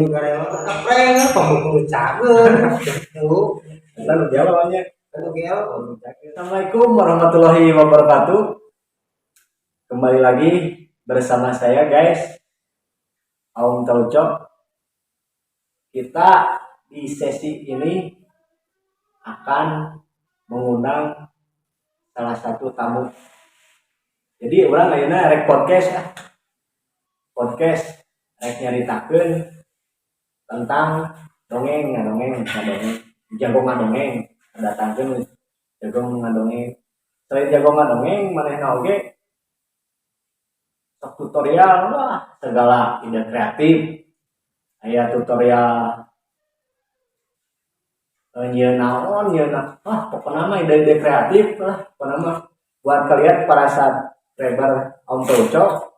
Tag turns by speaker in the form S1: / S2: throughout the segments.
S1: Nu garelo kapreng pamukul cager gitu.
S2: Eta nu gelo nya.
S1: Anu gelo.
S2: Assalamualaikum warahmatullahi wabarakatuh. Kembali lagi bersama saya, guys, Aung Taucok. Kita di sesi ini akan mengundang salah satu tamu. Jadi urang ayeuna rek podcast ah. Podcast rek nyaritakeun tentang dongeng, ngadongeng, ngadongeng, jago ngadongeng, datangkeun jago ngadongeng. Selain jago ngadongeng, manehna oge sok tutorial, wah, segala ide kreatif. Aya tutorial nyieun naon, nyieun, wah, pokoknya mah ide-ide kreatif lah pokoknya mah. Buat kalian para subscriber Om Taucok,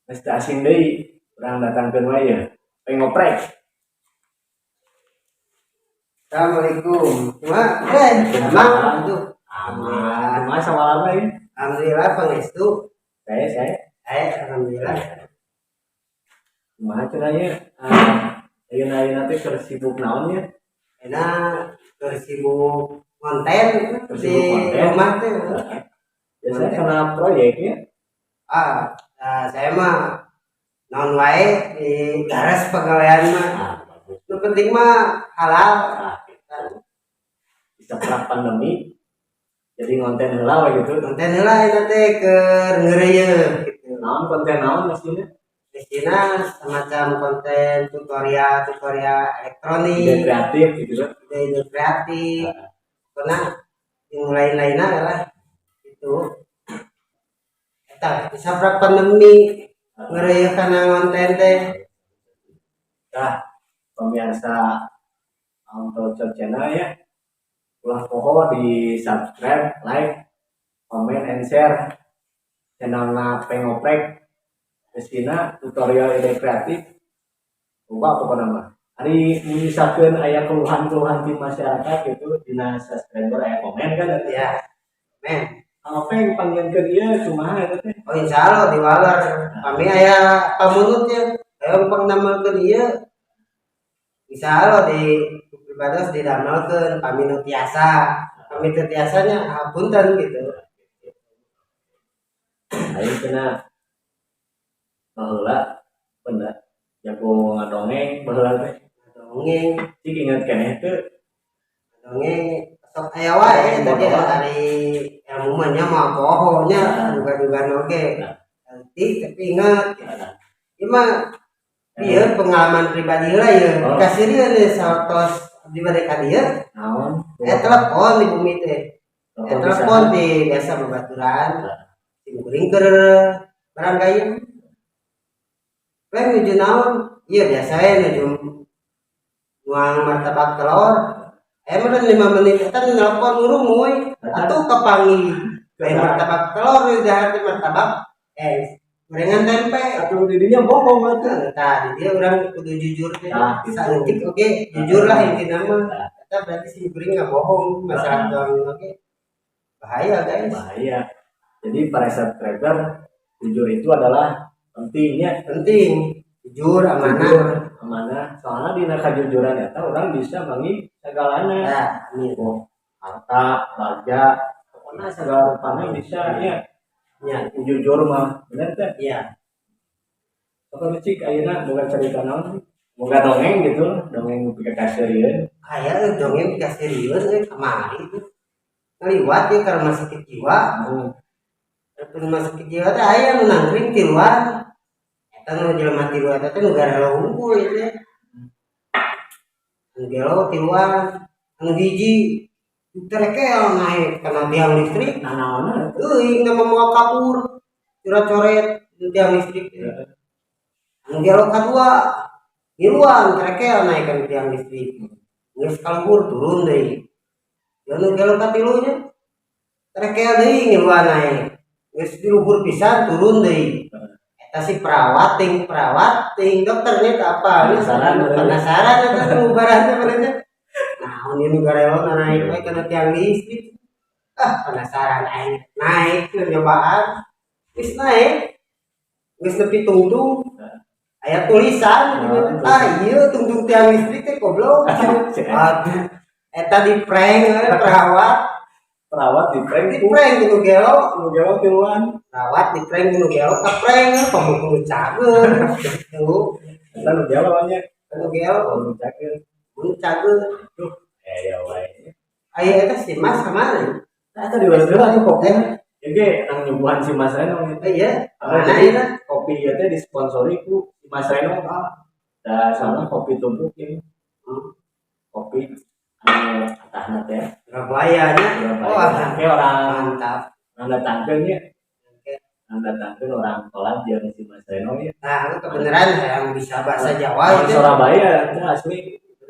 S2: geus teu asing deui, urang datangkeun wae ya. Pengoprek.
S1: Assalamualaikum. Cuma emang itu.
S2: Aman, kumaha sawalana ya?
S1: Alhamdulillah, pangestu.
S2: Saya
S1: Alhamdulillah.
S2: Kumaha cenah nya? Ah, ayeuna ayeuna teh keur sibuk naon nya?
S1: Enak, keur sibuk konten
S2: Keur
S1: di
S2: sibuk konten.
S1: Rumah teh.
S2: Biasanya karena proyeknya.
S1: Ah, nah, saya mah naon wae di garas pegawaian mah.
S2: Ah, bagus.
S1: Nu penting mah halal.
S2: Ah, gitu. Bisa perang pandemi jadi ngonten heula we gitu.
S1: Konten heula eta teh keur ngeureuyeuh gitu.
S2: Naon konten naon mestinya?
S1: Di sini semacam konten tutorial tutorial
S2: Ide
S1: elektronik,
S2: kreatif gitu kan.
S1: Ide-ide kreatif. Karena yang lain-lainnya lah itu. Eta bisa pandemi ngeureuyeuh kana konten teh.
S2: Nah, pemirsa Auto Channel ya, ulah poho di subscribe, like, comment, and share channelna Pengoprek. Kesina tutorial ide kreatif, loba pokoknya mah. Ari misalkan aya keluhan-keluhan di masyarakat gitu, dina subscriber aya komen kan.
S1: Ya men.
S2: Apa yang panggilkeun ieu kumaha eta teh?
S1: Oh, insya Allah diwaler. Kami aya pamunut ya, ayo pangdamelkeun ieu. Insya Allah di pribados didamelkeun pami nu tiasa, pami teu tiasanya hapunten gitu.
S2: Aing cenah baheula bener jago ngadongeng baheula teh.
S1: Dongeng.
S2: Cik inget keneh teu?
S1: Dongeng sok aya wae tadi ari ilmu mah nya mah poho nya, duga-duga oge nanti, tapi ingat ieu mah ieu pengalaman pribadi heula ieu.
S2: Oh.
S1: Kasirieun ieu satos abdi bade ka dieu.
S2: Naon?
S1: Telepon di bumi teh. Telepon di biasa babaturan sim kuring keur barang gayeng. Lain nuju naon ieu, biasa we nuju nuang martabak telur. Meureun 5 menit eta nelpon ngurumuy atuh kapanggih lain martabak telur di dahar teh, martabak gorengan tempe.
S2: Atuh di dinya bohong atuh.
S1: Tah, di dieu urang kudu jujur teh.
S2: Nah, gitu.
S1: Saeutik oge jujur lah intina mah.
S2: Nah.
S1: Eta berarti sim kuring nggak bohong masalah doang oge bahaya, guys.
S2: Bahaya. Jadi para subscriber, jujur itu adalah pentingnya.
S1: Penting jujur, amanah.
S2: Jujur, amanah, soalnya dina kajujuran eta urang bisa manggih segalana.
S1: Nah, amin.
S2: Oh, harta bagja, pokoknya segala rupanya bisa ya.
S1: Nya.
S2: Jujur mah bener teh.
S1: Iya.
S2: Apa cik ayeuna boga cerita naon sih? Boga dongeng gitu, dongeng pikaseurieun.
S1: Aya euy dongeng pikaseurieun euy, kamari tuh ngaliwat ya ke rumah sakit jiwa. Ke rumah sakit jiwa teh aya nu nangkring tiluan. Eta nu jelema tilu eta teh nu garelo hungkul ieu teh. Nu gelo tiluan, anu hiji terekel naik kana tiang listrik.
S2: Nah, naonna eta?
S1: Teuing da mah moal kapur coret-coret di tiang listrik teh. Anu gelo kadua ngiluan terekel naik kana tiang listrik. Geus kaluhur turun deui. Anu gelo katilunya terekel deui ngiluan naik. Geus di luhur pisan turun deui. Eta si perawat ting dokternya teh apa?
S2: Penasaran,
S1: Penasaran eta nu barang teh benernya. Naon ieu nu garelona naik we kana tiang listrik. Ah, penasaran aing naik nyobaan. Geus naik. Geus nepi tungtung. Aya tulisan
S2: Oh,
S1: gitu. Ah, iya tungtung tiang listrik teh, goblok. Aduh, eta di prank perawat.
S2: Perawat di prank.
S1: Di prank ku nu gelo.
S2: Nu gelo tiluan.
S1: Perawat di prank ku nu gelo, ka prank pemukul cager tuh.
S2: Eta nu gelo nya.
S1: Nu gelo.
S2: Nu cager.
S1: Nu cager.
S2: Duh, eh ya wae.
S1: Aya eta si Mas kemarin.
S2: Nah, eta di heula tuh kopi. Ya ge nang nyuguhan si Mas Reno gitu.
S1: Oh iya,
S2: Ah,
S1: mana
S2: jadi
S1: eta?
S2: Kopi ieu teh disponsori ku si Mas Reno. Da soalnya kopi tubruk ini. Kopi anu atahna teh.
S1: Surabaya nya.
S2: Surabaya.
S1: Oh,
S2: Oke, orang
S1: mantap.
S2: Orang datangkeun nya. Orang datangkeun orang kolab jeung si Mas Reno ya.
S1: Nah, itu kebenaran yang bisa bahasa Jawa
S2: Orang
S1: itu.
S2: Surabaya itu asli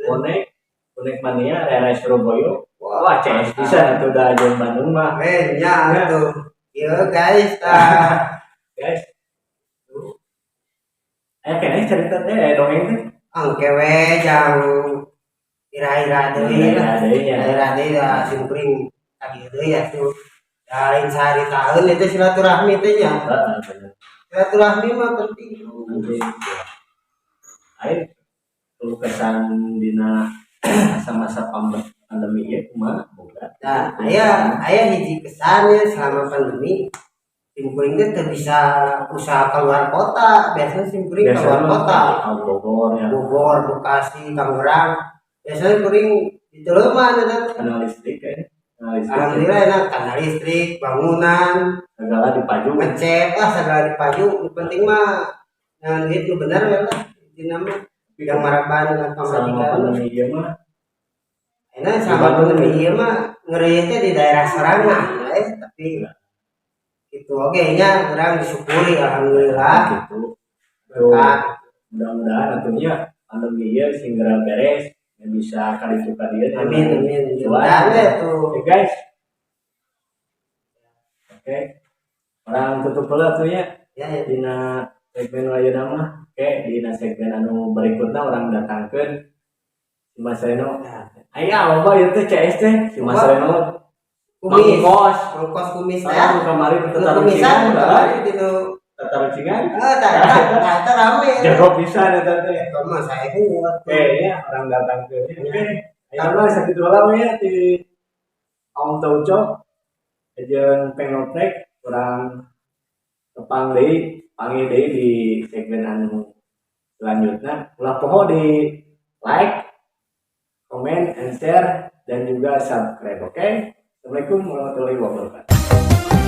S2: bonek bonek mania daerah Surabaya. Wah, CS bisa itu udah jeung Bandung mah.
S1: Eh, nya tuh. Iya guys, tah.
S2: Guys. Eh, kayaknya cerita teh dongeng teh.
S1: Angke we jang ira-ira deui lah.
S2: Ira deui nya.
S1: Ira deui lah simkuring tadi deui ya tuh. Ya, lain sehari tahun itu silaturahmi teh nya.
S2: Heeh, bener.
S1: Silaturahmi mah penting.
S2: Penting. Lain perlu kesan dina masa-masa pandemi ya kumaha boga.
S1: Nah, aya aya hiji kesannya selama pandemi simkuring teh teu bisa usaha keluar kota. Biasanya simkuring keluar
S2: Biasanya
S1: kota.
S2: mah Bogor ya.
S1: Bogor, Bekasi, Tangerang. Biasanya kuring di Teleuman eta teh.
S2: Karena listrik kan. Karena listrik.
S1: Alhamdulillah enak karena listrik, bangunan,
S2: Segala dipaju.
S1: Ngecek lah segala dipaju. Yang penting mah nah duit nu bener ya lah. Intina mah yang maraban dengan
S2: Selama
S1: pamajikan.
S2: Pandemi ieu mah.
S1: Enak sama pandemi ieu mah ngeri teh di daerah sorangan tapi itu oke nya urang disyukuri, alhamdulillah.
S2: Gitu. Tuh,
S1: Berkah.
S2: Mudah-mudahan tentunya pandemi ieu segera beres ya, bisa kali itu ka dieu.
S1: Amin amin.
S2: Cuan.
S1: Mudah we tuh.
S2: Oke guys. Oke. Urang tutup heula tuh ya.
S1: Ya, ya.
S2: Dina segmen ayeuna mah. Oke, dina segmen anu berikutnya urang datangkeun si Mas Reno.
S1: Nah,
S2: Aya loba ieu teh CS teh si Mas
S1: Loba.
S2: Reno.
S1: Kumis.
S2: Mangkos.
S1: Mangkos kumis
S2: Sekarang
S1: ya.
S2: kamari
S1: Nu
S2: tetarucingan,
S1: kumisan kamari dinu.
S2: Tetarucingan.
S1: Ah, tah eta tah eta rame.
S2: Jago pisan eta teh.
S1: Eta mah 1000 atuh.
S2: Oke, ya urang datangkeun. Oke. Ayeuna mah sakitu heula we ya di Om Tauco jeung Pengnoprek, urang tepang deui, panggil deui di segmen anu selanjutnya. Ulah poho di like, comment, and share dan juga subscribe, oke? Assalamualaikum warahmatullahi wabarakatuh.